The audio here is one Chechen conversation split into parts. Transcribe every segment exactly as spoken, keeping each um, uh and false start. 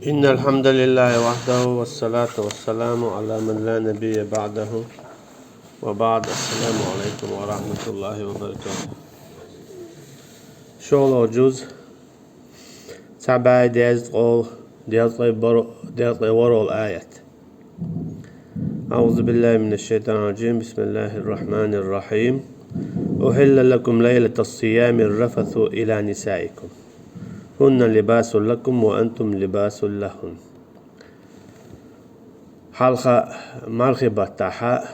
إن الحمد لله وحده والصلاة والسلام على من لا نبي بعده وبعد. السلام عليكم ورحمة الله وبركاته. ШолгӀа жуз, цхьа бӀаь дезткъа, дезткъа ворхӀ-, дезткъа ворхӀ аят. أعوذ بالله من الشيطان الرجيم. بسم الله الرحمن الرحيم. أحل لكم ليلة الصيام الرفث إلى نسائكم. هن لباس لكم وأنتم لباس لهن. Хьалха мархий баттахьа,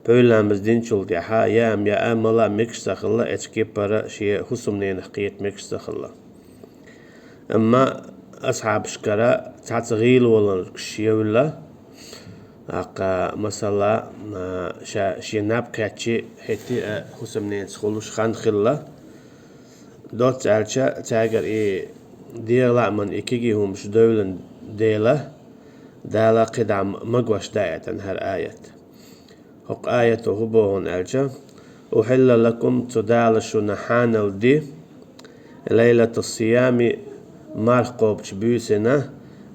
пуйламаз динчул тӀехьа, яам яа мала мегаш ца хилла, эцу кепара шен хӀусамненах кхета мегаш ца хилла. Амма асхьабашкара цхьацца гӀийла воланргаш евлла, аккха, масала, а, ша шен наб кхаьччи хӀетти а хӀусамненца хулуш хан хилла. Доцца аьлча, цаьгара и дегӀа лааман и кегий хӀумаш девлан дела, Дала кхидӀа магош даийтан хӀара аят. ХӀокху аято хӀун боху аьлча: «أحل لكم», цу Дала шуна хьанал ди, «ليلة الصيام», марха кхобучу буьйсина,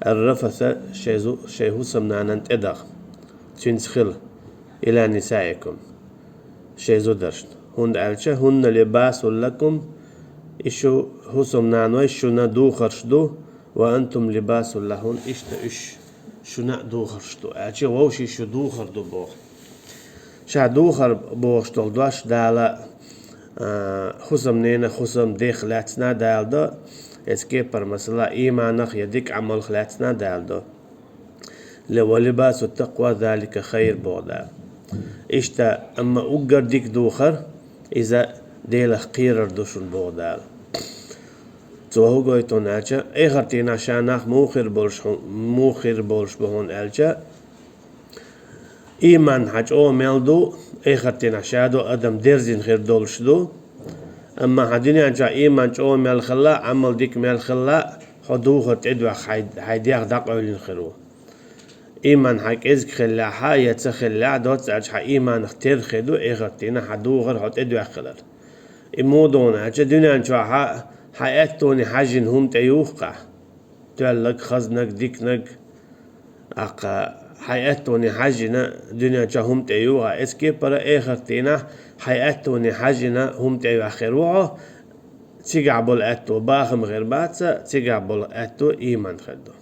«الرفث», шайн зу-, шайн хӀусамнанан тӀедагӀа. Цуьнца хила, «إلى نسائكم», шайн зударшна. ХӀунда аьлча: «هن لباس لكم», и шу хӀусамнаной шуна духарш ду, «وأنتم لباس لهن», иштта уьш шуна а духарш ду. Аьлча вовшийн шу духар ду боху. Ша духар бохуш долу дош Дала, а, хӀусамненах, хӀусамдех лаьцна а Дала до, эцу кепара, масала, ийманах я дика Ӏамалх лаьцна а Дала до. Ле, «ولباس التقوى ذلك خير», боху Дала. Иштта, амма уггар дика духар, иза Делах кхерар ду шуна, боху Дала. Цо хӀун гойту аьлча, эхартина ша нах муха хир болуш хьу-, муха хир болуш бу хьуна аьлча, ийман хьан чӀогӀа мел ду, эхартина ша ду адам дерзина хир долуш ду. Амма хьан дуьнен чохь ийман чӀогӀа мел хилла, Ӏамал дика мел хилла, хьо духар тӀедоьхна хьайн, хьайн дегӀ дӀакъевлина хир ву. Ийман хьан кӀезиг хиллехьа я ца хиллехь, доцца аьлча хьан ийманах терра хир ду, эхартина хьан духар хьо тӀедоьхна хилар. И муха ду аьлча, дуьнен чохь хьан аьттоне хьаьжжина хӀума тӀеюху-кх ахь. Тоьллаг, хазнаг, диканаг, аккха, хьайн аьттоне хьаьжжина дуьнен чохь хӀума тӀеюху ахь, эцу кепара эхартина хьайн аьттоне хьаьжжина хӀума тӀеюьйхина хир ву хьо, цигахь болу аьтто бахам хир бац, цигахь болу аьтто ийман хир ду.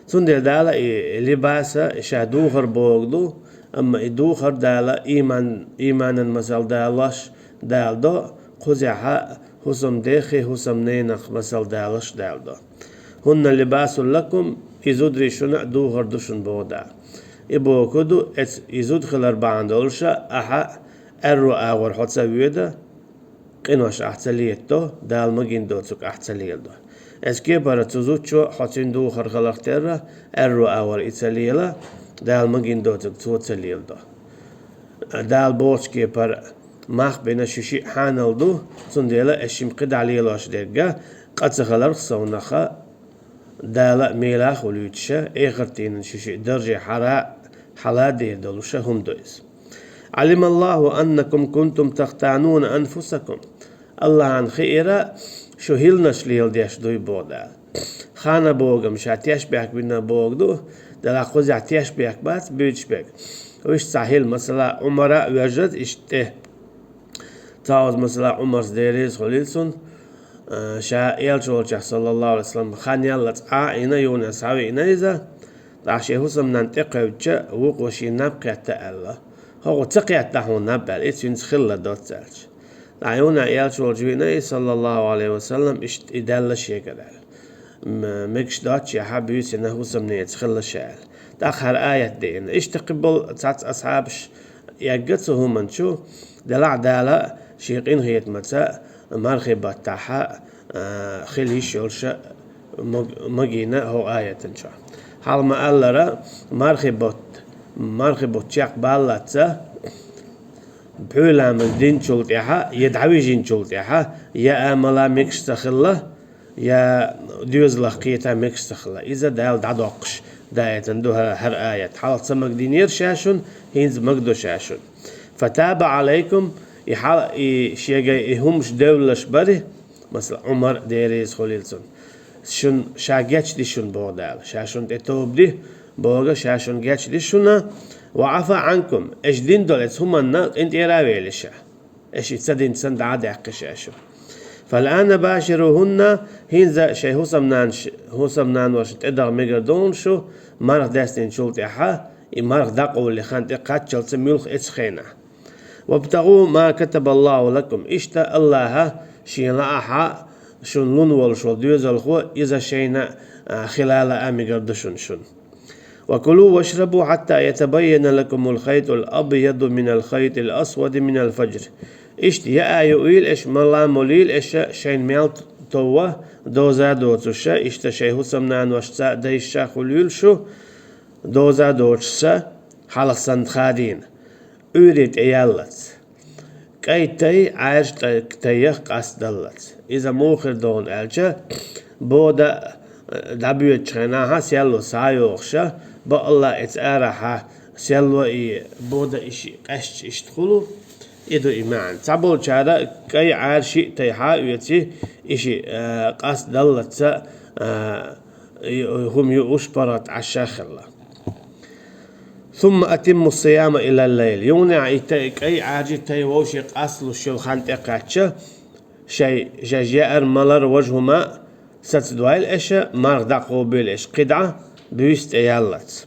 Цундела Дала и либаса ша духар бохург ду, амма и духар Дала ийман, ийманан масал далош Дала до, кхузехь хӀусамдеххий, хӀусамненах масал далош Дала до. «هن لباس لكم», и зударий шуна а духар ду шуна, боху Дала. И бохург ду, эц-, и зуда хилар бахьана долуша ахьа аьрру агӀор хьо ца воьду, къинош ахь ца летадо, Дала магийна доцург ахь ца леладо. Эцу кепара цу зудчо хьо цуьнан духар хиларх терра, аьрру агӀор и ца лела, Дала магийна доцург цо ца леладо. Дала бохучу кепара мах бина шу шиъ хьанал ду, цундела аш шимма кхидӀа лелош дерг къа ца хиларх совнаха, Дала а мелах а волуьйтуша, эхартийнан шу шиъ дарже хьала, хьала дер долуша хӀума ду иза. «علم الله أنكم كنتم تختانون أنفسكم». Аллахьан хиира, шу хӀилланаш леладеш дуй, боху Дала. Хана бохург ша тешнабехк бина бохург ду, делахь кхузехь тешнабехк бац буьйцуш берг. Уьш цхьа хӀилла, масала, Ӏумара а вежарий иштта тӀе. Цхьаъ, масала, Ӏумарс, Дела реза хуьлийла цунна, а, ша элча волчохь, саллаллаху Ӏалайхи ва саллам, хан яллалц Ӏа а йина, юха схьавеана иза, тӀаккха шен хӀусамнанна тӀекхевдича, вукхо шен наб кхетта аьлла. ХӀокхо ца кхетта хьуна наб аьлла, и цуьнца хилла доцца аьлча. ТӀаккха юха элча волчу веана и, саллаллаху Ӏалайхи ва саллам, иштта и даьлла шегара аьлла. М-, мегаш доццушехь буьйсина хӀусамнеца хилла ша аьлла. ТӀаккха хӀара аят деана. Иштта кхин болу цхьацца асхьабаш эгна цу хӀуманна чу, делахь Дала шен къинхетамаца мархи баттахь, а, хила йиш йолуша маг-, магийна хӀокху аятан чохь. Хьалха ма-аллара, мархи бутт, мархи бутт чекхбаллалц, пуйламаз динчул тӀаьхьа я дӀавижинчул тӀаьхьа, я амала мегаш ца хилла, я доьзалах кхета мегаш ца хилла. Иза Дала дӀадоккхуш даийтина ду хӀара, хӀара аят. Хьалха ца магадинера ша шуна, хӀинца магадо ша шуна. «فتاب عليكم», и хьал-, и шега и хӀумаш девллаш бари, масала, Ӏумар, Дела реза хуьлийла цунна. шун ша гечди шун боху Дала. Ша шун тӀе тоба ди, боху, ша шун гечди шуна, ва Ӏафа Ӏанкум, аша дина долу эцу хӀуманна къинтӀера а вели ша. Аша и ца динчу санна дӀа а даьккхи ша шу. Фал-ана баширухунна, хӀинца шайн хӀусамнанаш-, хӀусамнаношна тӀедагӀа мегар ду хьуна шу, марха даьстинчул тӀаьхьа, и марха дӀакъовлале хан тӀе кхаччалца муьлхха эцу хенахь. «ВабтагӀу ма катабаллаху лакум». Иштта Аллаха шен лаахьа шун лун волуш волу доьзалхо, иза шайна, а, хила лаа мегар ду шун шун. «Ва кулу вашрабу хьатта ятабайяна лакумул хайтул абъяду минал хайтил асвади минал фаджр». Иштта яа юуйла аша, мала а молийла аша, шайна мел товва доза а доцуша, иштта шайн хӀусамнаношца а дайша а хуьлийла шу, доза а доцуша, хьалха санна хадийна. Ӏуьйре тӀеяллалц. КӀай тай Ӏаьржа тӀе-, тайх къастадаллалц. Иза муха хир ду хьуна аьлча, бода, э, дӀабоьдучу хенахьа, селло схьа а йохуша, бакъалла эца арахьа, селло и бода и шиъ къаьстча иштта хуьлу, и ду и маьӀна. Цхьаболчара кӀай Ӏаьржа шиъ тайхьа а оьций, и шиъ, э, къастадаллалц, э, и хӀума юуш паргӀат Ӏаш а хилла. «Сумма атимму сияма илал лайл». Юханехьа и тай, кӀай Ӏаьржа тай вовшийн къасталуш йолу хан тӀекхаьчча, шайн жаж яар, малар, важа хӀума сацадойла аша, марха дӀакхобийла аша, кхидӀа буьйса тӀеяллалц.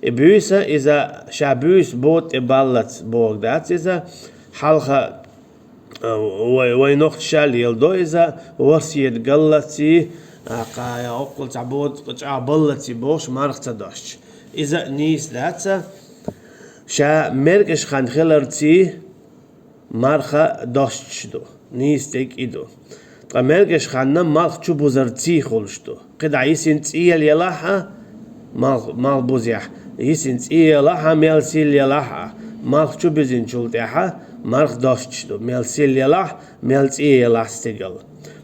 И буьйса иза ша буьйса бода тӀе баллалц бохург дац иза, хьалха вай, вай нохчаша леладо иза, ворхӀ седа галлалций, а, кхаа, я оккхул цхьа бода чӀагӀбаллалций бохуш марха ца достуш. Иза а нийса дац, ша мергаш хан хиларций марха достуш ду, нийса дерг и ду. Ткъа мергаш ханна малх чубузарций хуьлуш ду. КхидӀа йисина цӀе ялахь а, малх, малх бузехь, йисина цӀе ялахь а, мел силла ялахь а, малх чубуьзинчул тӀаьхьа марха достуш ду. Мел силла ялахь, мел цӀе ялахь стигала.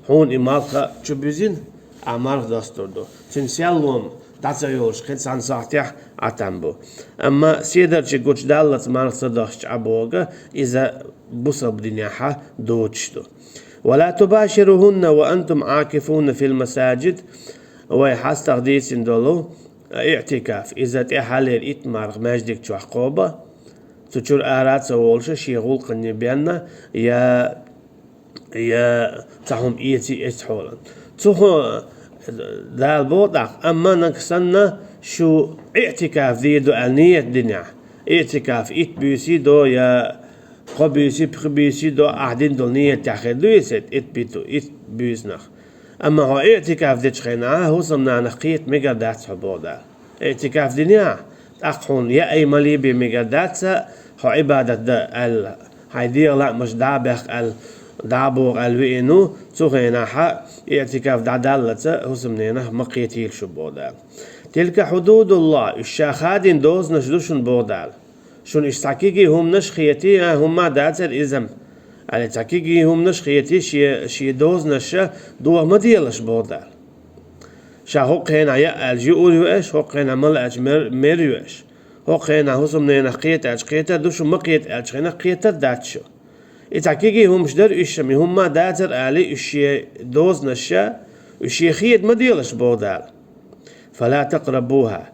Хьуна и малх чубуьзина, ахь марха достур ду. Цуьнан селло дӀа ца йолуш кхин цхьана сахьтехь Ӏа там бу. Амма седарчий гучудаллалц марха ца достуш Ӏа бохург, иза бусалба динехьа доцуш ду. «Ва ла тубаширухунна ва антум Ӏакифуна фил масаджид», вай хьастагӀа дийцина долу иӀтикаф. Иза тӀаьххьарлера итт марха маьждиг чохь кхоба, цу чуьра ара а ца волуша, шен гӀуллакхане бен а, я, я цхьа хӀума эций эцу хьолан. Цу хӀу-, Дала боху тӀаккха, амма нагахь санна шу иӀтикаф дийр ду аьлла ниет динехь, иӀтикаф итт буьйсий до, я кхо буьйсий, пхи буьйсий до, ахь дина долу ниетехь хир ду иза, итт биту, итт буьйсанах. Амма хьо иӀтикаф дечу хенахь, хӀусамнанах кхета мегар дац хьо боху Дала. ИӀтикаф динехь, тӀаккха хьуна яа ма лийбе мегар дац, хьо Ӏибадат дан аьлла, хьайн дегӀан лаамаш дӀа а баьккха аьлла, дӀа а боху аьлла веана ву, цу хенахьа иӀтикаф дӀадаллалц хӀусамненах ма кхетийла шу боху Дала. «Тилка хьудудуллахь», уьш ша хадийна дозанаш ду шуна боху Дала. Шуна иштта цхьа кегий хӀуманаш хетий, а, хӀумма а дацара иза-м. Али цхьа кегий хӀуманаш хетий, шен, шен дозанаша доха ма делаш боху Дала. Ша хӀокху хенахь яа аьлча, юур ю аша, хӀокху хенахь ма лаьача, мер, мер ю аша. ХӀокху хенахь хӀусамненах кхета аьлча, кхетар ду шу, ма кхета аьлча, хенахь кхетар дац шу. И цхьа кегий хӀумаш дара уьш-м, и хӀумма а дацара али, уьш шен дозанаша, уьш шен хеда ма делаш боху Дала. «Фала такърабуха».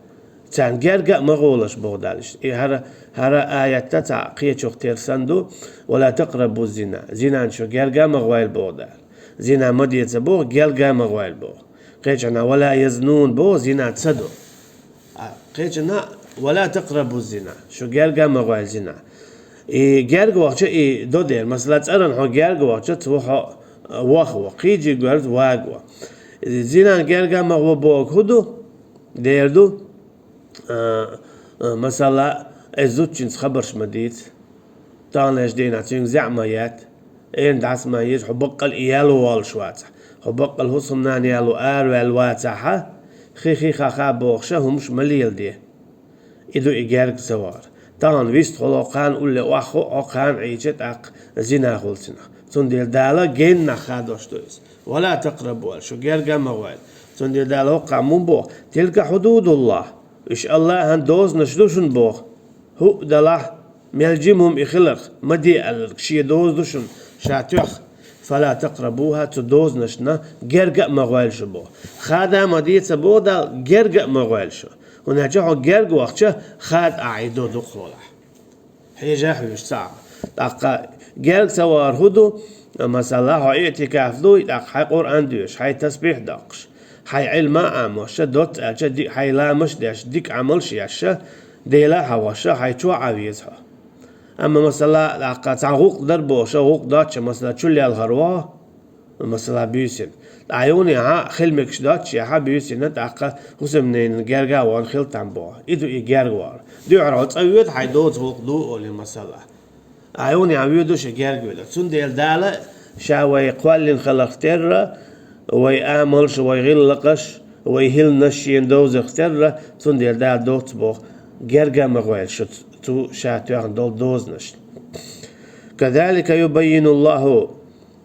Царна герга а ма гӀолаш боху Дала. И хӀара, хӀара аятта цхьа кхечух тера санна ду: «Вала такърабу зина». Зинан шу герга а ма гӀойла боху Дала. Зина ма деца боху, герга а ма гӀойла боху. Кхечанна «вала язнун» боху, зина ца до. А кхечанна «вала такърабу зина». Шу герга а ма гӀойла зина. И герга вахча и до дера. Масала, цӀаран хьо герга вахча, цо хьо ваха во, кхиджиг верз вага во. Зинан герга а ма гӀо боху хӀун ду? Дера ду, а, а, масала, эс зудчуьнца хабарш ма дийца. Таханлерчу дийнахь цуьнга зӀе ма етта. Эрна дӀаса ма еза, хьо баккъал и ял волуш вацахь. Хьо баккъал хӀусамнана ял араваьлла вацахьа, хи-хи ха-ха бохуша хӀумаш ма леладе. И ду и герга ца вахар. Тахана вистхула хӀокхана улле охьахуо, хӀокхана Ӏийча тӀаккха зина хуьлу цунах. Цундела Дала геннах хадош ду иза. «Вала такърабу» аьлла, шу герга а ма гӀойла. Цундела Дала хӀокхахь мун боху: «Тилка хьудудуллахь». Уьш Аллахьан дозанаш ду шуна боху. ХӀуъ далахь, мел жима хӀума и хиларх, ма де аьлларг, шен доза ду шуна, ша тоьхна. «Фала такърабуха», цу дозанашна герга а ма гӀойла шу боху. Хада ма де ца боху Дала, герга а ма гӀойла шу. ХӀунда аьлча хьо герга вахча, хада ахь и до дукхалахь. Хьежа хьуьйсу ца Ӏа. ТӀаккха герга ца вахар хӀун ду? Масала, хьо иӀтикаф ду, тӀаккха хьайн Къуръан доьшуш, хьайн тасбихь доккхуш, хьайн Ӏилма а Ӏамош, доцца аьлча, ди-, хьайн ламаш а деш, дика Ӏамалш а еш, Дела а хьахош, хьайн чохь а веза хьо. Амма, масала, тӀаккха цхьа гӀуллакх дар бохуш, гӀуллакх доцча, масала, чу лелхар ву хьо, масала, буьйсина. ТӀаккха юханехьа хила мегаш доццушехьа буьйсина, тӀаккха хӀусамненан герга а вахана хила там боху. И ду и герга вахар. Дуьххьара хьо цӀа воьду, хьайн доцу гӀуллакх ду олий, масала. ТӀаккха юханехьа воьду ша герга воьду. Цундела Дала ша вай кхоьллина хиларх терра, вай амалш, вай гӀиллакхаш, вай хӀилланаш шена довзарх терра, цундела Дала доцца боху, герга а ма гӀойла шу цу ша тоьхна долу дозанашна. «Казалика юбаййину Аллаху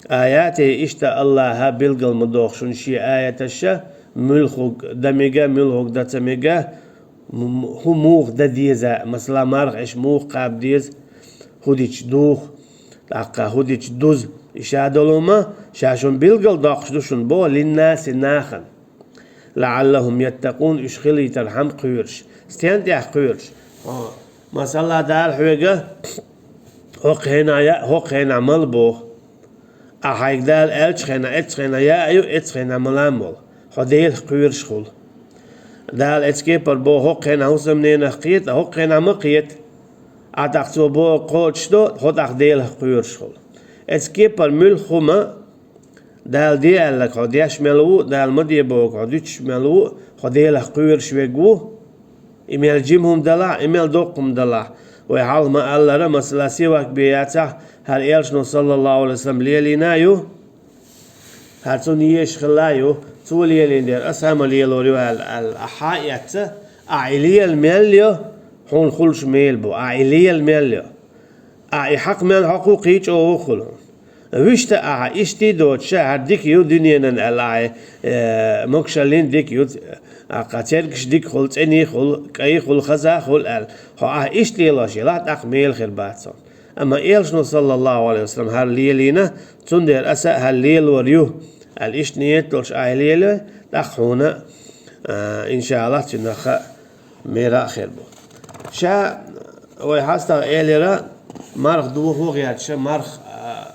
аятихи», иштта Аллаха билгал ма доху шуна шен аяташа, муьлххуг дан мега, муьлххуг дан ца мега, м-, хӀун муха дан деза, масала, марха аша муха кхаба деза, хӀун дича духу, тӀаккха хӀун дича дузу, и ша долу ма, ша шуна билгал доккхуш ду шуна боху, линнаси нахана. «ЛаӀаллахум яттакъун», уьш хилийтархьама кхоьруш. Стен тӀехь кхоьруш? Хьо, масала, Дала хьоьга хӀокху хенахь яа, хӀокху хенахь мала боху. Ахь хьайга Дала аьллачу хенахь, эццу хенахь яа а ю, эццу хенахь мала а молу. Хьо Делах кхоьруш хуьлу. Дала эццу кепара боху, хӀокху хенахь хӀусамненах кхета, хӀокху хенахь ма кхета. Ахь тӀаккха цо боху кхочушдо, хьо тӀаккха Делах кхоьруш хуьлу. Эццу кепара муьлхха хӀума Дала де аьлларг хьо деш мел ву, Дала ма де бохург хьо дуьтуш мел ву, хьо Делах кхоьруш верг ву. И мел жима хӀума далахь, и мел доккха хӀума далахь. Вай хьалха ма-аллара, масала, сивак бен яцахь, хӀара Элчано, саллаллаху Ӏалайхи ва саллам, лелийна а ю, хӀара цунна езаш хилла а ю, цо лелийна дера, аса а ма лелор ю аьлла, аьлла, ахьа а эцна, ахь и лела мел йо, хьуна хуьлуш мел бу, ахь и лела мел йо. Ахь и хьакха мел хьокху кхин чӀогӀа хуьлу. Вуьшта ахьа иштта доцуша, хӀара дика ю дуьненан аьлла ахьа, э, могушаллин дика ю, ахьа цергаш дика хуьлу, цӀена хуьлу, кӀай хуьлу, хаза хуьлу аьлла. Хьо ахьа иштта лелош елахь, тӀаккха мела хир бац хьуна. Амма Элчано, саллаллаху Ӏалайхи ва саллам, хӀара лелийна, цундела аса а хӀара лелор ю аьлла, иштта ниет долуш ахьа лелой, тӀаккха хьуна, а, иншааллахӀ, цуьнан ха мера а хир бу. Ша вай хьастагӀа элира, марха дохо гӀерташ, марха, а,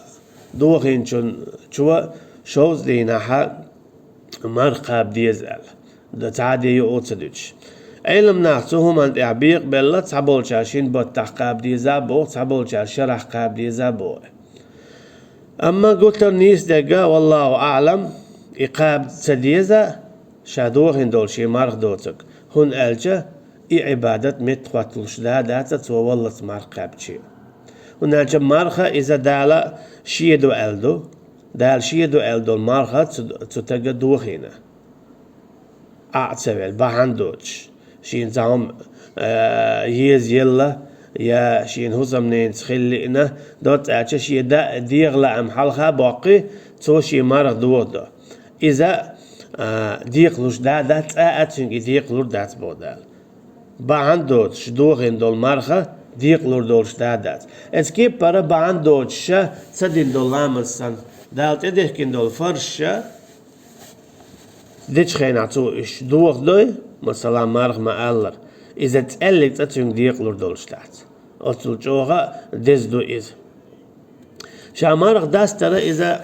дохийначун чо шовзткъа дийнахьа марха кхаба деза аьлла. Дан цхьа а де юкъа ца дуьтуш. Ӏилманах цу хӀуманна тӀехь бекъабелла, цхьаболчара шин баттахь кхаба деза а боху, цхьаболчара шарахь кхаба деза а боху. Амма гуттар нийса дерг, валлаху аӀлам, и кхаба ца деза, ша дохийна долу шен марха доцург, хӀунда аьлча и Ӏибадат меттахӀотталуш да дац, цо валлалц марха кхаьбча. ХӀунда аьлча марха иза Дала шен ду аьлла ду, Дала шен ду аьлла долу марха цу, цу стага дохийна. Ӏа а ца велла, бахьана доцуш, шена цхьа хӀума, а, еза елла, я шена хӀусамненца хила лиъна, доцца аьлча шен да-, дегӀан лаам хьалха а боккхий, цо шен марха дохадо. Иза, а, декхалуш да дац, цкъа а цуьнга и декхалур дац боху Дала. Бахьана доцуш дохийна долу марха декхалур долуш да дац. Эцу кеппара бахьана доцуша ца дина долу ламаз санна, Дала тӀедехкина долу фарзша, дечу хенахь цо уьш дохадой, масала, марха ма-аллара, иза цӀеллиг цкъа цуьнга декъалур долуш дац. Оццул чӀогӀа деза ду иза. Ша марха дастара иза,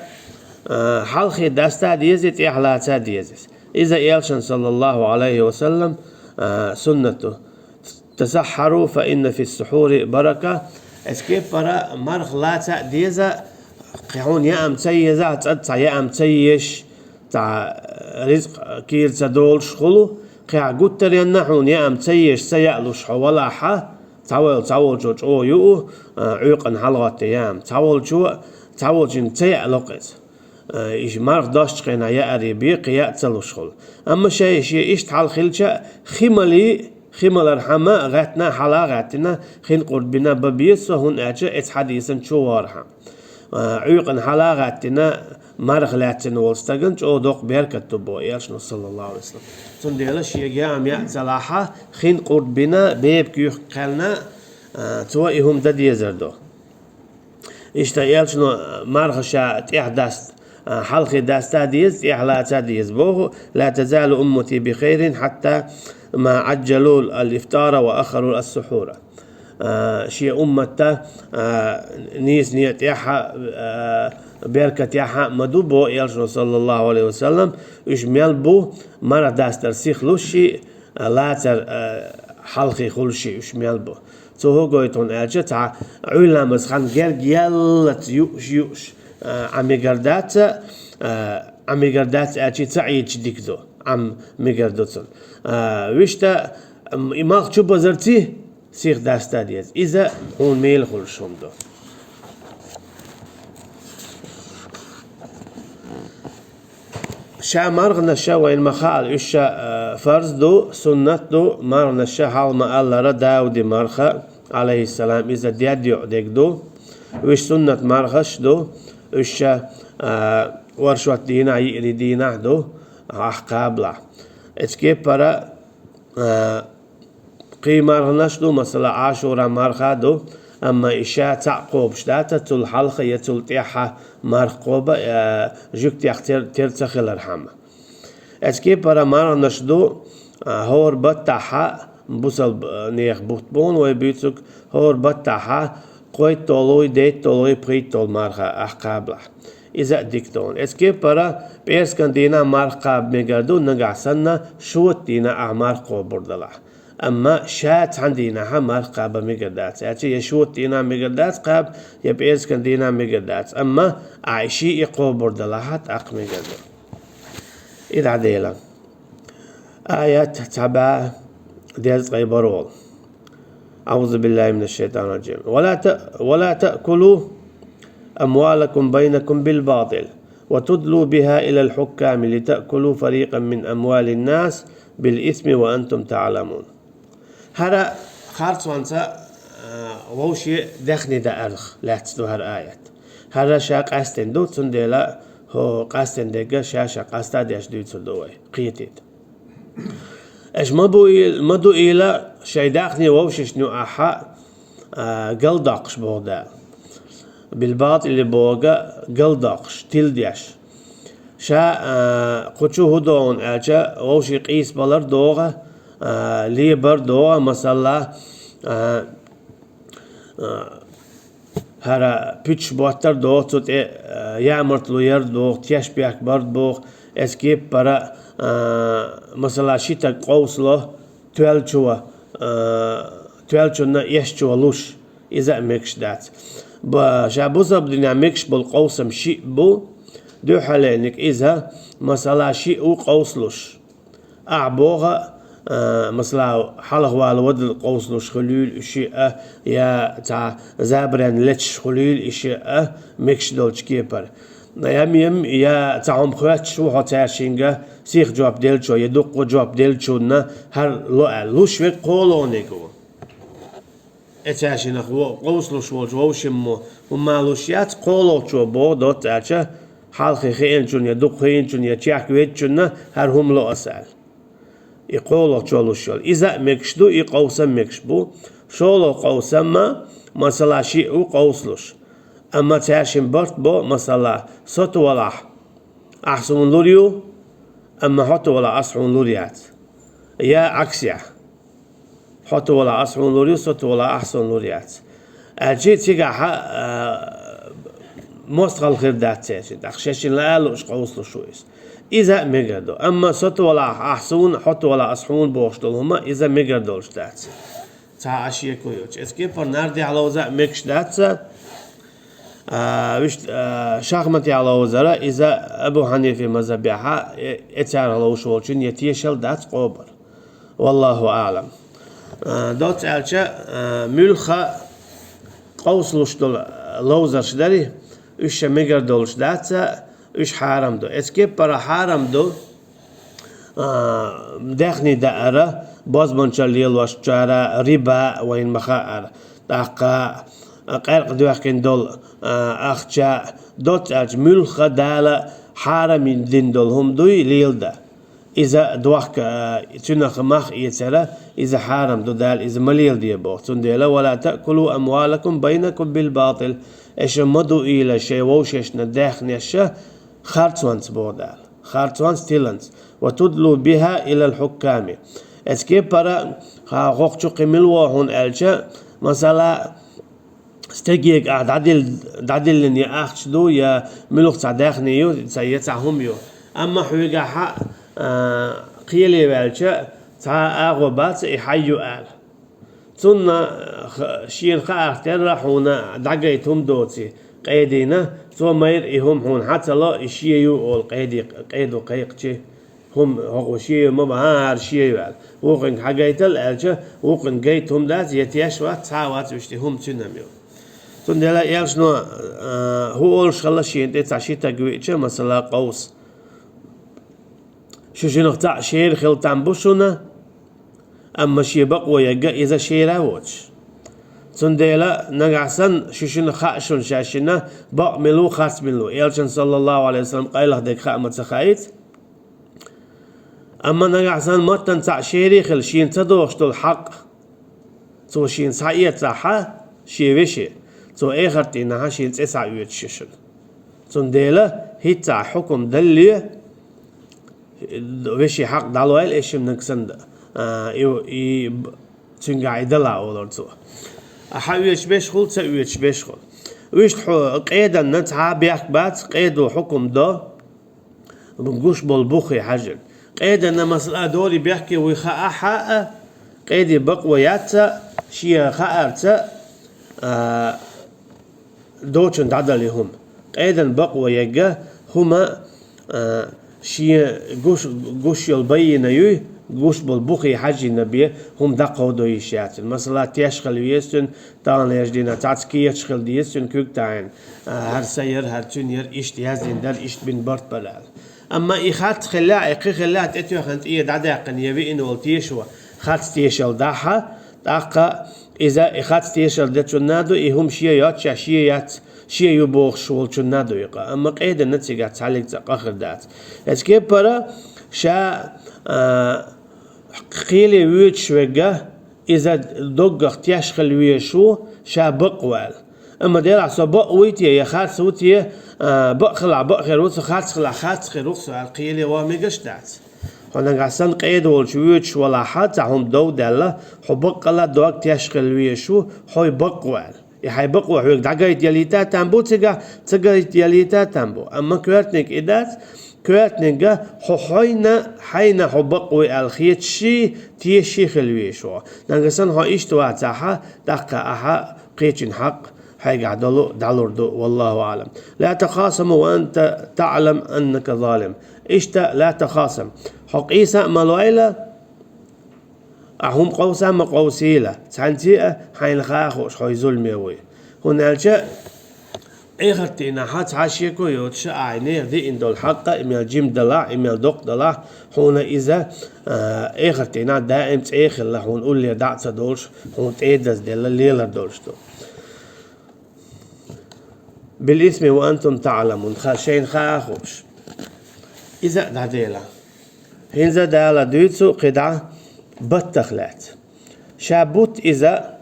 а, хьалхе даста а деза, тӀехьа лаца а деза иза. Иза Элчан, саллаллаху Ӏалайхи ва саллам, а, суннат ду. «Тасаххару, фа инна фис сухури барака». Эцу кеппара марха лаца а деза, кхин хьуна яам ца еза, цӀа цхьа яам ца еш, цхьа ризкъ кийра ца долуш хуьлу, кхин гуттаренна хьуна яам ца еш, ца яалуш хьо валахьа, цхьаволчо, цхьаволчо чӀогӀа юу, а, Ӏуьйкъана хьалагӀотту яам, цхьаволчо, цхьаволчуьнга ца яалу иза. Э, иза марха достучу хенахь яаре бен, кхин яа ца луш хуьлу. Амма шайн шен иштта хьал хилча а, хи малий, хи малархьама гӀаьттина, хьала а гӀаьттина, хин къурд бина бан беза со, хӀунда аьлча эцу хьадисан чу вахархьама. Э, Ӏуьйкъана хьала а гӀаьттина, марха лаьцна волу стагана чӀогӀа доккха беркат ду боху Элчано, саллаллаху Ӏалайхи ва саллам. Цундела шега яам яа ца лахьа, хин къурд бина, бепиг юьхкина кхаьллина, э, цо и хӀума дан дезар ду. Иштта элчано марха ша тӀехь даста, а, хьалхе даста деза, тӀехь лаца деза боху: «لا تزال أمتي بخير حتى ما عجلوا الإفطار وأخروا السحور». А, шен умматта, а, нийсане тӀехьа, а, беркатехьа ма ду бо элчано, саллаллаху алейхи ва саллам, уьш мел бу марха дастар сихлуш ши, а, лацар, а, хьалхе хуьлуш ши уьш мел бу. Цо хӀу гойту хьуна аьлча, цхьа Ӏуьйламаз хан герга яллац юуш, юуш, а, Ӏа мегар дац, а, Ӏа мегар дац аьлча, ца Ӏийча дика ду, Ӏам мегар ду цун. А, вишта, м, и малх чу базарци, сих даста деза. Иза хьуна мела хуьлуш хӀума ду. Ша марханаш ша вайна ма хаала, уьш ша, а, фарз ду, суннат ду, марханаш ша хьалха ма аллара Дауди марха, алейхиссалам, иза дед йоӀ дег ду. Уьш суннат мархаш ду, уьш ша, а, оршот дийнахь, йиъри дийнахь ду, ахь кхабалахь. Эцу кепара, а, кхий марханаш ду, масала, Ӏашура марха ду, амма и ша цхьаъ кхобуш дац, цул хьалха я цул тӀехьа марха кхоба, э, жуьгтех тер-, тера ца хилархьама. Эцу кепара марханаш ду, а, хӀора баттахьа, бусалба, э, нехан бутт бу хьуна вай буьйцург, хӀора баттахьа, кхойтталгӀий, дейтталгӀий, пхийтталгӀа марха ахь кхабалахь. Иза а дика ду хьуна. Эцу кепара пӀераскан дийнахь марха кхаба мегар ду, нагахь санна шота дийнахь ахь марха кхобур далахь. Амма ша цхьана дийнахьа марха кхаба мегар дац. Аьлча я шота дийнахь мегар дац кхаба, я пӀераскан дийнахь мегар дац. Амма ахь и шиъ кхобур далахьа, тӀаккха мегар ду. И дӀаделла. Аят цхьа бӀаь дезткъе бархӀолгӀа. أعوذ بالله من الشيطان الرجيم. ولا ت-، ولا تأكلوا أموالكم بينكم بالباطل وتدلوا بها إلى الحكام لتأكلوا فريقا من أموال الناس بالإثم وأنتم تعلمون. ХӀара харцонца, а, вовше даьхни даарх лаьцна ду хӀара аят. ХӀара ша къаьстина ду, цундела хӀо къаьстина дегга ша-ша къаста деш дуьйцур ду вай, кхетийта. Аша ма бу ил-, ма ду ийла шайн даьхни вовшашна юкъахьа, а, галдоккхуш боху Дала. Билбатили боху галдоккхуш, тиладеш. Ша, а, кху чу хӀу догӀу аьлча, вовшийн къийсабалар догӀа, а, лебар догӀа, масала, а, а, хӀара пуьташ боттар догӀу, цу тӀе, а, ямартло яр догӀу, теш бехк бар догӀу, эцу кепара, а, масала, ши таг къовсало, тоьллачо, а, тоьллачунна эшачо луш, иза а мегаш дац. Ба-, ша бусалба динехь мегаш болу къовсам шиъ бу, дуьххьалерниг иза, масала, шиъ ву къовсалуш. Ахь боху, а, масала, хьалхавала вадала къовсалуш хуьлийла и шиъ а, я цхьа забаренна леташ хуьлийла и шиъ а, мегаш долчу кепара. Я мем, я цхьа хӀума хоьттуш ву хьо цаьршинга, сиха жоп деллачо, я дуккха жоп деллачунна хӀара ло аьлла. Луш верг кхоалгӀаниг ву. Э, цаьршинах во-, къовсалуш волчу вовшаммо хӀумма луш яц, кхоалгӀачо боху, доцца аьлча, хьалхе хиъначунна, я дукха хиъначунна, я чехка веддачунна хӀара хӀума ло аса аьлла. И кхоалгӀачо луш йолу. Иза а мегаш ду, и къовсам мегаш бу. ШолгӀа къовсамма, масала, шиъ ву къовсалуш. Амма цаьршинна барт бо, масала, сату валахь, ахь суна лур ю, амма хьо ту валахь, ас хьуна лур яц. Я Ӏаксехь. Хьо ту валахь, ас хьуна лур ю, со ту валахь, ахь суна лур яц. Аьлчи цигахьа, а, мостагӀалла хир дац цаьршинна. ТӀаккха шаьшшинна лаа лууш къовсалуш ву иза. Иза а мегар ду. Амма со ту валахь, ахь суна, хьо ту валахь, ас хьуна бохуш долу хӀума, иза мегар долуш дац. Цхьа а шеко йоцуш. Эцу кепара нардехь ловза а мегаш дац, а, вуьш-, а, шахматехь ловзара, иза Абу Хьанифи мазхабехьа, э, эцарах ловзуш волчун я тешал дац къобар. Валлаху аълам. А, доцца аьлча, а, муьлхха къовсалуш долу ловзарш дарий, уьш ша мегар долуш дац, уьш хьарам ду. Эцу кепара хьарам ду, а, даьхни даара, бозбунчалла лелошчара, риба вайна ма хаара, тӀаккха, а, къаьркъа доьхкина долу, а, ахча, доцца аьлча, муьлхха Дала хьарам дина долу хӀума дуй леладан. Иза дохка, а, цуьнах мах эцара, иза хьарам ду, Дала иза ма леладе боху. Цундела: «Ва ла таъкулу амвалакум байнакум бил батил». Аша ма дуийла шайн вовшашна даьхнеш харцонца, боху Дала. Харцонца, тиланца. «Ва тудлу биха илал хьукками». Эцу кепара, ха, хӀокху чу кхин мила ву хьуна аьлча, масала, стегега ахь дӀадил-, дӀадиллина я ахча ду, я муьлха цхьа даьхни ю, ца, я цхьа хӀума ю. Амма хьоьгахь, а, кхеле ваьлча, цхьа а агӀо бац и хьайн ю аьлла. Цунна, х-, шена хаарх терра хьуна дӀагайта хӀума доций къедина, цо майра и хӀума хьуна хьан ца ло, и шен ю олу къеди, къедо кхайкхичи. ХӀума хӀокхо шен ю ма бан, хӀара шен ю аьлла. Вукхуьнга хьагайтал аьлча, вукхуьнга гайта хӀума дац, я теш вац, цхьа а вац, вуьшта хӀума цуьнан ю. Цундела элчано, а, хӀун олуш хилла шена тӀе цхьа ши таг веача, масала, къовса. Шу шинах цхьаъ шера хила там бу шуна, амма шен бакъо ягга иза шера а воцуш. Цундела нагахь санна шу шинах хаьа шуна шаьшшинна бакъ мила ву, харц мила ву. Элчан, саллаллаху алейхи ва саллям, къайлаха дерг хаа ма ца хаийца. Амма нагахь санна маттан цхьаъ шерий хила шена ца догӀуш долу хьакъ, цо шена схьаэцахьа шен веше, цо эхарт дийнахьа шена цӀе схьаоьцуш ю шуна. Цундела хӀинца хьукум далле, веше хьакъ дӀалойла, эшшимнаг санна, а, и, и, цуьнгахь и дала олура цо. А хьан оьцуш беш хуьлу, ца оьцуш беш хуьлу. Вуьшта хьо къеданна цхьа а бехк бац, къедо хьукум до, гуш болу бухе хьаьжжина. Къеданна, масала, дори бехке вуй хаа хьаа, къеди бакъо яцца, шен хаарца, а, доцун дӀадали хӀума. Къедан бакъо ягга хӀума, а, шен гуш, гуш йолу байина юй, гуш болу бухе хьаьжжина бен хӀума дӀакховдо йиш яцара. Масала, теш хила веза цуьнан, таханлерчу дийнахь цхьацца кечаш хила деза цуьнан куьг таӀийна, а, хӀара сан яра, хӀара цуьнан яра, иштта яздина дара, иштта бина барт бара аьлла. Амма и харц хиллехь, и кхин хиллехь, тӀетоьхна тӀе дӀадаьккхина я виъна волу тешо, харц тешалла дахьа, тӀаккха иза и харц тешалла дечунна а ду, и хӀума шен йоццушехь шен яц, шен ю бохуш волчунна а ду и къа. Амма къеданна цигахь цхьаллиг цкъа къа хир дац. Эцу кепара ша, а, кхеле воьдуш верг, иза доггах теш хила везаш ву, ша бакъ ву аьлла. Амма делахь со бакъ вуй те, я харц ву те, а, бакъ хилахь бакъ хир ву со, харц хилахь харц хир ву со аьлла, кхеле ван мегаш дац. Хьо нагахь санна къеда волчу воьдуш валахьа, цхьа хӀума дов даьлла, хьо баккъала дог теш хила везаш ву, хьо бакъ ву аьлла. И хьайн бакъо хьоьга дӀагайта ялийта а там бу цигахь, ца гайта ялийта а там бу. Амма коьртаниг и дац, коьртаниг хьо хьайна, хьайна хьо бакъ вуй аьлла хеташ, тешаш хила везаш ву. Нагахь санна хьо иштта вацахьа, тӀаккха ахьа кхечун хьакъ хьайгахь долу дӀалур ду, валлаху аълам. «Ла тахасаму ва анта таълам аннака залим». Иштта, «ла тахасам». Хьо къийса а ма лойла, ахь хӀума къовса а ма къовсийла, цхьаьнций а хьайна хаа хууш хьо зуламе вуй. ХӀунда аьлча эхарт дийнахьа цхьа шеко йоцуш ахь нехан диъна долу хьакъ а, и мел жима далахь, и мел доккха далахь, хьуна иза, а, эхарт дийнахь даим цӀе хилла, хьуна уллера дӀа а ца долуш, хьуна тӀе дазделла лелар долуш ду. «Бил исми ва антум таъламун», ха шайна хаа хууш. Иза а дӀадела. ХӀинца Дала дуьйцу кхидӀа баттах лаьцна. Ша бутт иза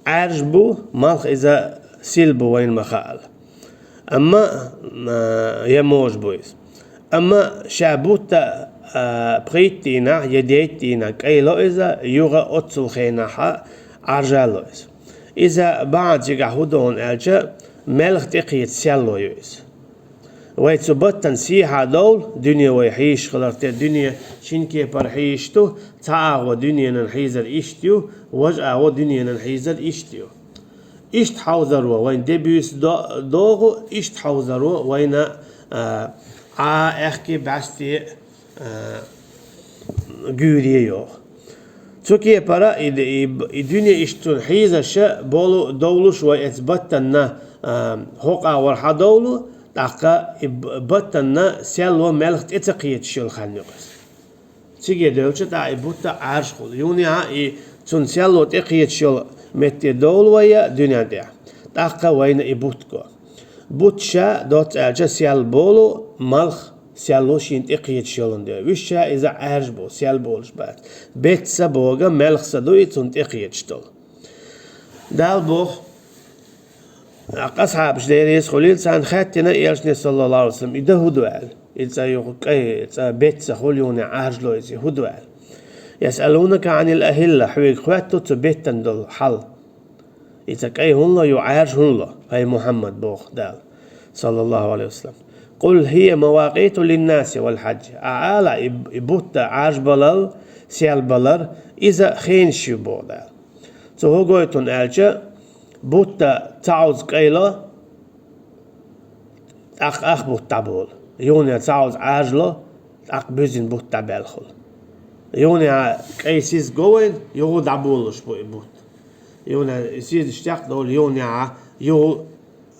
Ӏаьржа бу, малх иза сил бу вайна ма хаала. Амма, а, я можа бу иза. Амма ша бутта, а, пхийтта дийнахь я дейтта дийнахь кӀайло иза, юха оццул хенахьа Ӏаржало иза. Иза бахьана цигахь хӀун ду аьлча, маьлха тӀекхечу серло ю иза. Вай цу баттана сехьа довлу, дуьне вай хьийзаш хиларх тера, дуьне шина кепара хьийзаш ду, цхьа агӀо дуьненан хьийзар иштта ю, важа агӀо дуьненан хьийзар иштта ю. Иштта хьовзаро вайна де буьйса до-, догӀу, иштта хьовзаро вайна, а, Ӏа аьхке бӀаьсте, а, гуьйре йогӀу. Цу кепара и, и, и дуьне иштта цунна хьийзаша болу довлуш вай эцу баттанна, а, хӀокху агӀор хьадовлу, тӀаккха и б-, баттанна серло маьлха тӀе ца кхечаш йолу хан ю иза. Циге девлча тӀаккха и бутт Ӏаьржа хуьлу. Юнехьа и цунна серло тӀе кхечаш йолу метте довлу вай дуьнен тӀехь. ТӀаккха вайна и бутт го. Бутт ша, доцца аьлча, сел болу, малх сел ву шийна тӀекхеташ йолун де. Вуьшта иза Ӏаьржа бу, сел болуш бац. Бетта са боху, мелха са ду и цунна тӀекхеташ долу. Дала боху, асхьабаш, Дела реза хуьлийла царна, хаьттина элчане, саллаллаху Ӏалайхи ва саллам, и дан хӀун ду аьлла. И цӀа юха кӀай, цӀа бетта са хуьлу, юханехьа Ӏаьржа ло иза, хӀун ду аьлла. «Ясъалунака Ӏанил ахӀилла», хьоьга хоьтту цу беттан долу хьал. И цӀа кӀай хӀунда ло, юха Ӏаьржа хӀунда ло, хӀай Мухьаммад, боху Дала, саллаллаху Ӏалайхи ва саллам. «Къул хӀия мавакъиту линнаси вал хьаджи». Ахьа ала, и, и бутт Ӏаьржа балар, сел балар, иза хенаш ю, боху Дала. Цо хӀун гойту аьлча, бутт цхьаъ кӀай ло, тӀаккха ах бутт дӀаболу. Юханехьа цхьаъ Ӏаьржа ло, тӀаккха буьззина бутт дӀабаьлла хуьлу. Юханехьа кӀай сиз го вайна, юха дӀаболалуш бу и бутт. Юханехьа сиз иштта долу, юханехьа юха,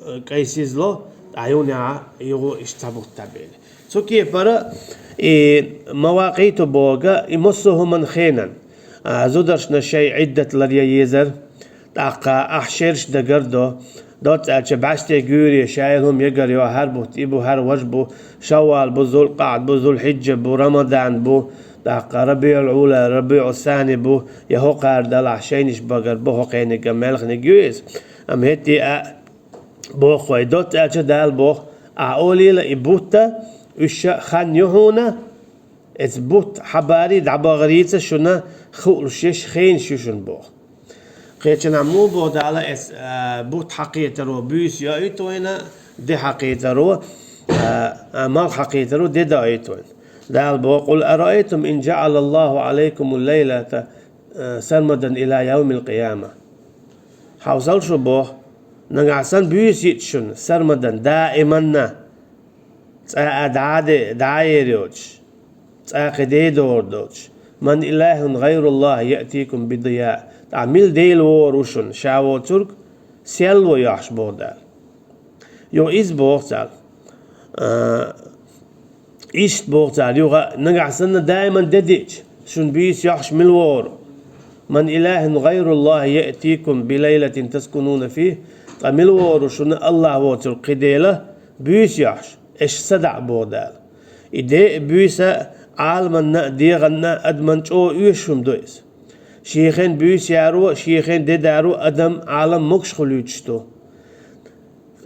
э, кӀай сиз ло, ткъа юханехьа юха иштта цхьа бутт дӀабели. Цу кепара и мавакъиту боху, и массо а хӀуманан хенан, а, зударшна шайн Ӏиддат ларъян езар, тӀаккха ахь шераш дагар до, доцца аьлча бӀаьсте гуьйре шайла хӀума ягар йо, хӀара бутт и бу, хӀара важа бу, Шаввал бу, Зулкъаъд бу, Зулхьиджа бу, Рамадан бу, тӀаккха РабиӀул-Ӏула, РабиӀус-Сани бу, я хӀокхара далахь шайнаш багар бу, хӀокхуьниг а мелханиг ю иза. Амма хӀетте а боху вай, доцца аьлча Дала боху, ахьа олийла и бутт, уьш ша хан ю хьуна, эцу бутт хьабари дӀабахарица шуна хууш еш хенаш ю шуна боху. Кхечанхьа муха боху Дала, эцу, а, бутт хьакхетаро буьйса йоуьйту вайна, де хьакхетаро, а, а, малх хьакхетаро де доуьйту вайна. Дала боху: «Къул араайтум ин жаӀалаллаху Ӏалайкумул лайлата, а, сармадан ила явмил къияма». Хьовсал шу боху, нагахь санна буьйса йиъча шуна, сармадан, даиманна, цкъа а дӀа а де, дӀа а ер йоцуш, цкъа а кхин де а догӀур доцуш. «Ман илахӀун гӀайруллахӀи яътикум бидияъ». ТӀаккха мила Дела вогӀур ву шуна, ша воцург сел ло йохьуш, боху Дала. Юха иза боху цара. А, иштта боху цара, юха нагахь санна даиман де диъча, шуна буьйса йохьуш мила вогӀур ву? «Ман илахӀун гӀайруллахӀи яътикум билайлатин таскунуна фихӀ». Ткъа мила вогӀур ву шуна АллахӀ воцург кхин дела буьйса йохьуш, аш са дӀа а, боху Дала. И де а, буьйса а Ӏаламанна а, дегӀанна а, адаман чӀогӀа оьшуш хӀума ду иза. Шен хенахь буьйса яро, шен хенахь де даро адам, Ӏалам могуш хуьлуьйтуш ду.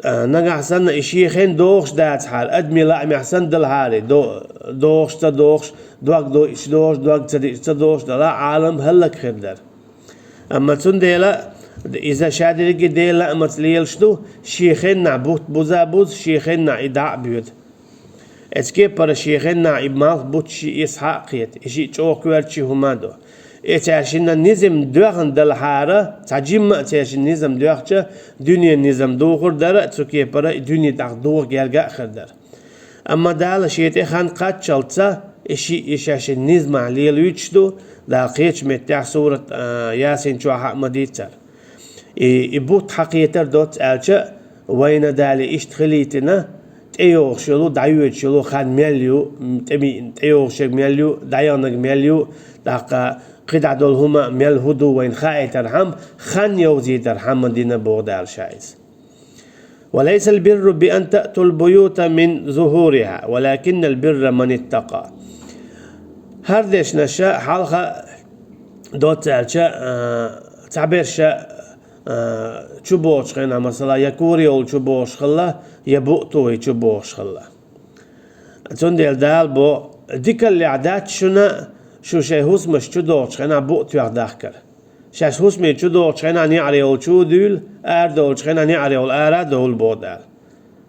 А, нагахь санна и шен хенахь догӀуш дацахьара, адамийн лаамехь санна далахьара, до-, догӀуш, ца догӀуш, дог дойтуш догӀуш, дог ца диъча ца догӀуш далахь, Ӏалам хӀаллакьхир дара. Амма цундела иза ша дерриге Делан лаамца лелаш ду, шен хенахь бутт буза а буза, шен хенахь и дӀа а боьду. Эцу кепара шен хенахь и малх, бутт шиъ, и схьа а кхета, и шиъ чӀогӀа коьртачу хӀума а ду. И цаьршинна низам доьхна далахьара, цхьа жимма а цаьршинна низам доьхча, дуьненан низам духур дара, цу кепара и дуьне тӀаккха догӀа герга а хир дара. Амма Дала шен тӀе хан кхаччалца, и шиъ и шаьшшинна низамехь лелуьйтуш ду, Дала кхечу меттехь сурат, а, Ясин чохь а ма дийцара. И, и бутт хьакхетар доцца аьлча, вайна Дала иштта хилийтина, тӀейогӀуш йолу, дӀайоьдуш йолу хан мел ю, м, тӀе-, тӀейогӀуш ерг мел ю, дӀаяханарг мел ю, тӀаккха кхидӀа долу хӀума мел хӀун ду вайна хаийтархьама, хан йовзийтархьама дина, боху Дала ша иза. «Ва лайсал бирру би ан таътул буюта мин зухурихӀа, валакиннал бирра ман иттакъа». ХӀара дешнаш хьалха доцца аьлча, а, цхьаберш а, а, чубогӀучу хенахь, масала, я курайовла чубогӀуш хилла, я буъ тухий чубогӀуш хилла. Цундела Дала боху: «Дикаллехь дац шуна, шу шайн хӀусамаш чудогӀучу хенахь буъ тоьхна дахкар. Шаьш хӀусаме чудогӀучу хенахь неӀарайовла чу а дуьйла, арадолучу хенахь неӀарайовла ара а довла», боху Дала.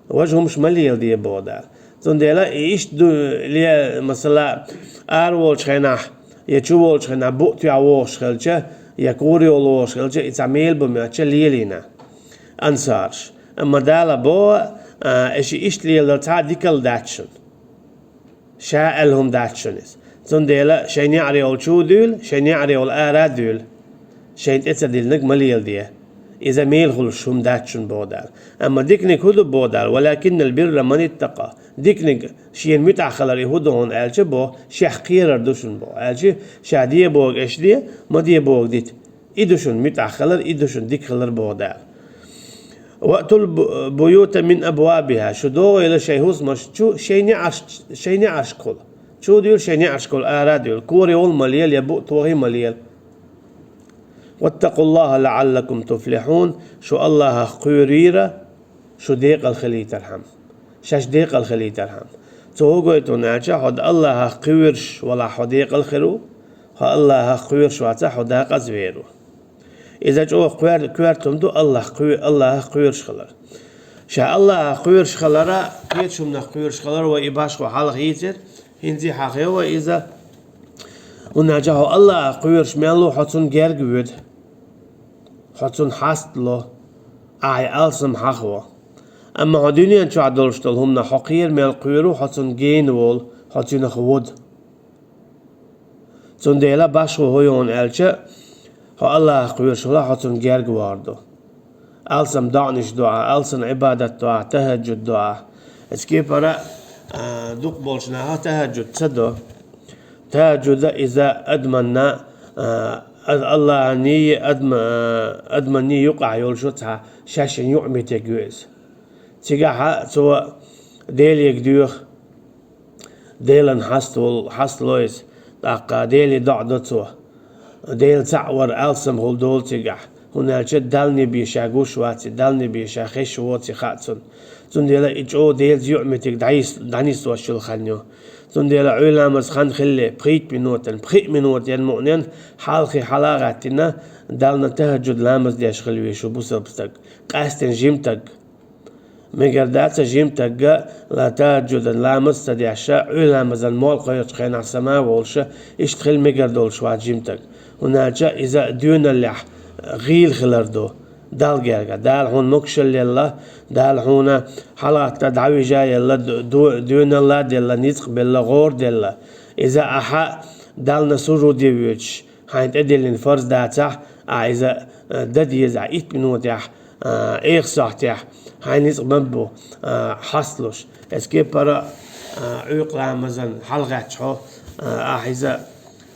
Важа хӀумаш ма леладе, боху Дала. Цундела и иштта ду, ле-, масала, араволучу хенахь я чуволучу хенахь буъ тоьхна вогӀуш хилча, я курайовла вогӀуш хилча, и цхьа мел бу моьттуча лелийна ансарш. Амма Дала боху, а, и шиъ иштта лелор цхьа а дикалла дац шуна. Ша аьлла хӀума дац шуна иза. Цундела шайн неӀарайовла чу а дуьйла, шайн неӀарайовла ара а дуьйла. Шайна тӀе ца диллинарг ма леладе. Иза мел хуьлуш хӀума дац шуна, боху Дала. Амма диканиг хӀун ду, боху Дала: «Валакиннал бирра ман иттакъа». Диканиг шена муьтӀахь хилар и хӀун ду хьуна аьлча, боху, шех кхерар ду шуна, боху. Аьлча, ша де бохург аша де, ма де бохург дита. И ду шуна муьтӀахь хилар, и ду шуна дика хилар, боху Дала. «وأتوا البيوت من أبوابها», шу догӀийла шайн хӀусамаш чу шайн неӀарш-, шайн неӀаршкахула. Чу дуьйла шайн неӀаршкахула, ара дуьйла. Кора йолу ма лела, я буъ тохий ма лела. «واتقوا الله لعلكم تفلحون», шу Аллахах кхоьрийра, шу декъала хилийтархьама. Шаьш декъала хилийтархьама. Цо хӀун гойту аьлча, хьо Аллахах кхоьруш валахь, хьо декъала хир ву, хьо Аллахах кхоьруш вацахь, хьо декъаза вер ву. Иза чӀогӀа кхоьр-, коьрта хӀума ду Аллах кхоь-, Аллахах кхоьруш хилар. Ша Аллахах кхоьруш хилара, кхечу хӀуманах кхоьруш хилара вай и башхо хьалха йийцира, хӀинца а хьахийна вай иза. ХӀунда аьлча хьо Аллахах кхоьруш мел ву, хьо цунна герга воьду. Хьо цунна хьастало, ахьа алсам хьахаво. Амма хьо дуьнен чохь долуш долу хӀуманах хьо кхера мел кхоьру, хьо цунна гена волу, хьо цуьнах воду. Цундела башхо хӀун ю аьлча, хьо Аллахах кхоьруш хилахь, хьо цунна герга вер ду. Алсам доӀанаш до ахь, алсам Ӏибадат до ахь, тахӀаджуд до ахь. Эцу кепара, а, дукха болчу наха тахӀаджуд ца до. ТахӀаджуда иза адаманна, а, а, Аллахьаний, адма-, а, адаманий юкъахь йолуш цхьа шаьшшинна юкъаметтиг ю иза. Цигахь цо Делега доьху, Делан хьаст волу, хьастало иза, тӀаккха Деле доӀа до цо. Дела цхьаъ вар алсам хула долу цигахь, хӀунда аьлча Далла небе ша гуш вац и, Далла небе ша хезаш воций хаьа цунна. Цундела и чӀогӀа Делаца юкъаметтиг дӀайис-, дӀанисдеш йолу хан ю. Цундела Ӏуьйра ламаз хан хилале, пхийтта минотан, пхиъ минотан мукъанен хьалхе хьала а гӀаьттина, Далла тахӀаджуд ламаз деш хила веза шу бусалба стаг, къаьсттина жима стаг. Мегар дац жима стагга ла тахӀаджудан ламаз ца деш, Ӏуьйра ламазан молла кхочучу хенахь сама а волуш, иштта хила мегар долуш вац жима стаг. ХӀунда аьлча иза доьналлехь гӀийла хилар ду Далла герга. Дала хьуна могушалла елла, Дала хьуна хьалагӀатта дӀавижа елла, до-, доьналла а делла, ницкъ белла, гӀора делла. Иза ахьа Далла сужуде воьдуш, хьайна тӀедиллина фарз дацахь, ахьа иза, а, дан дезахь, итт минотехь, а, эха сохьтехь, хьайн ницкъ ма бу, а, хьасталуш. Эцу кепара, а, Ӏуьйкъа ламазан хьалагӀаьттича хьо, а, ахьа иза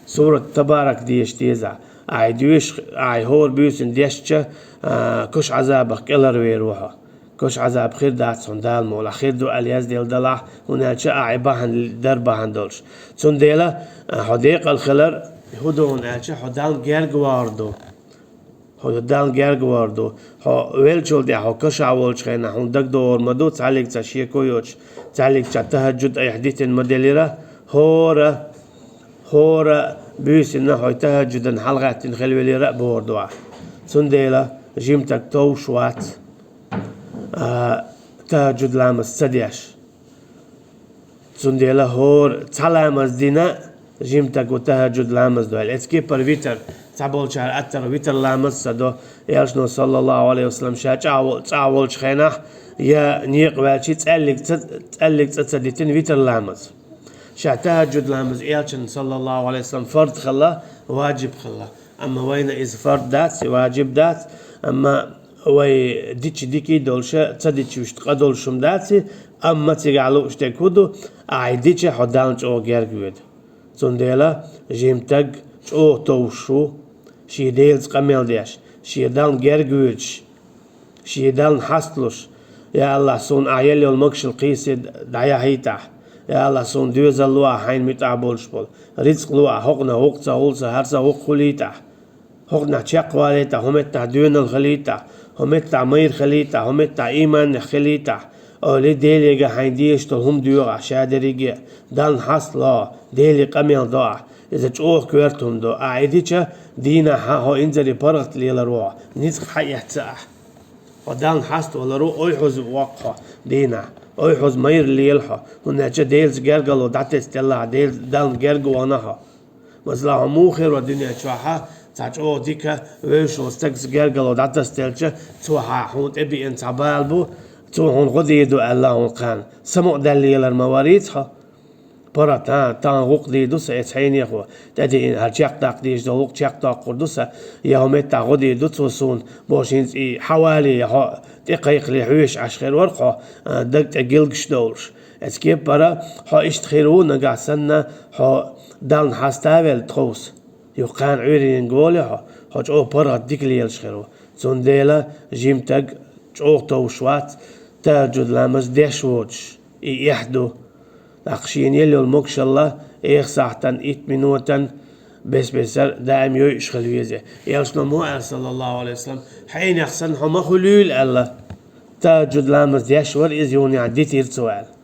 сурат Табарак деша деза. Ахьа доьшуш, ахьа хӀора буьйсанна дешча, а, куш Ӏазабах кӀелхьарвер ву хьо. Куш Ӏазаб хир дац хьуна Дала мукъалахь, хир ду аьлла язделла делахь, хӀунда аьлча ахьа и бахьана дар бахьана долуш. Цундела, а, хьо декъала хилар хӀун ду хьуна аьлча, хьо Далла герга вер ду. Хьо Далла герга вер ду. Хьо веллачул тӀаьхьа хьо кашахь волчу хенахь хьуна дагадогӀур ма ду, цхьаллигца шеко йоцуш, цхьаллигца тахӀаджуд айхьа дитина ма делира, хӀора, хӀора буьйсанна хьо тахӀаджудан хьалагӀаьттина хила велира а бохур ду ахь. Цундела жима стаг товш вац, а, тахӀаджуд ламаз ца деш. Цундела хӀора цхьа ламаз дина жима стаг ву тахӀаджуд ламаз дойла. Эцу кепара витар, цхьаболчара аттара витар ламаз ца до. Элчано, саллаллаху Ӏалайхи ва саллам, ша чӀагӀ-, цӀахь волчу хенахь, я некъа ваьлчи цӀаьллиг ца, цӀаьллиг цӀа ца дитина витар ламаз. Ша тахӀаджуд ламаз Элчанна, саллаллаху Ӏалайхи ва саллам, фард хилла, ваджиб хилла. Амма вайна иза фард дац, ваджиб дац, амма вай дича дика долуша, ца дича вуьшта къа долуш хӀума дац, амма цигахь лууш дерг хӀун ду, ахьа и дича хьо Далла чӀогӀа герга воьду. Цундела жима стаг чӀогӀа товш ву, шен Делаца къамел деш, шен Далла герга воьдуш, шен Далла хьасталуш: «Я АллахӀ, суна ахь елла йолу могушалла кхийса дӀаяхьийтахь. Я АллахӀ, суна доьзал ло ахь хьайна муьтӀахь болуш болу. Рицкъ ло ахь, хӀокхунах гӀуллакх ца хуьлу сан, хӀара сан гӀуллакх хуьлийтахь. ХӀокхунах чекхвалийтахь, хӀун меттахь доьналла хилийтахь, хӀун меттахь майра хилийтахь, хӀун меттахь ийманех хилийтахь», — олий, Делега хьайна дезаш долу хӀума доьху ахь, ша дерриге а Далла хьастало, Деле къамел до ахь. Иза чӀогӀа коьрта хӀума ду. Ахьа и дича, дийнахь хьо инзаре паргӀат лелар ву хьо, ницкъ хьаэцна ахь. Хьо Далла хьаставалар ву, ойхьаза воккху хьо дийнахь, ойхьаза майра лела хьо, хӀунда аьлча Делаца гергарло дӀатесна делла хьо, Дела, Далла герга вахана хьо. Масала, хьо муха хир ву дуьнен чохь, цхьа чӀогӀа дика вевзаш волу стагца гергарло дӀатасаделча, цо хьа хьуна тӀебеана цхьа бала бу, цо хьуна гӀо дийр ду аьлла хьуна кхана, самукъадаьлла лелар ма варийца хьо. ПаргӀат, хӀа, тахана гӀуллакх дийр ду сан, эцу хьенехо тӀедеана, хӀара чекхдаккха дезаш долу гӀуллакх чекхдоккхур ду сан, я хӀун меттахь гӀо дийр ду цо суна, бохуш, хӀинца и хьан вале, я хьо тӀекхайкхале хьоьжуш Ӏаш хир вара хьо, а, даг тӀе гилгаш довлуш. Эцу кепара хьо иштта хир ву, нагахь санна хьо Далла хьаставелла тховса. Юха кхана Ӏуьйренга волий хьо, хьо чӀогӀа паргӀат дика лелаш хир ву. Цундела жима стаг чӀогӀа товш вац, тахӀажжуд ламаз деш воцуш, и эхь ду. ТӀаккха шена елла йолу могушалла, эха сахьтан, итт минотан, бес-бесара даим йойуш хила веза. Элчано мо аьлла, саллаллаху Ӏалайхи ва саллам, хьенех санна хьо ма хуьлийла аьлла, тахӀажжуд ламаз деш вара иза, юханехь дитира цо аьлла.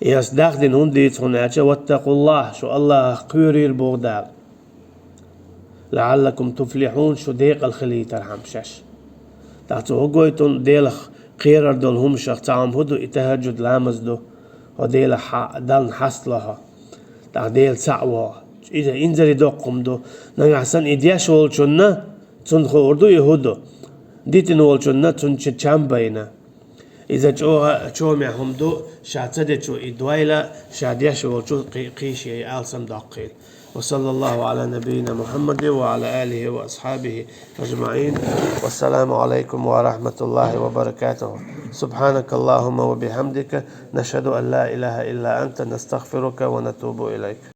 И ас дахдина хӀунда дийца, хӀунда аьлча, «Ваттакъуллахь», шу Аллахах кхоьрийла боху Дала. «ЛаӀаллакум туфлихьун», шу декъала хилийтархьама шаьш. ТӀаккха цо хӀун гойту, Делах кхерар долу хӀуманашах цхьа хӀума хӀун ду, и тахӀажжуд ламаз ду. Хьо Делах хьа-, Дална хьастало хьо. ТӀаккха Дела цхьаъ ву хьо. Иза инзаре доккха хӀума ду. Нагахь санна и деш волчунна, цунна хуур ду и хӀун ду. Дитина волчунна цунна чу чам байна. Иза чӀогӀа чомехь хӀума ду, ша ца дечо и дойла, ша деш волчу кхи-, кхийша яй алсам доккхийла. وصلى الله على نبينا محمد وعلى آله وأصحابه أجمعين. والسلام عليكم ورحمة الله وبركاته. سبحانك اللهم وبحمدك، نشهد أن لا إله إلا أنت، نستغفرك ونتوب إليك.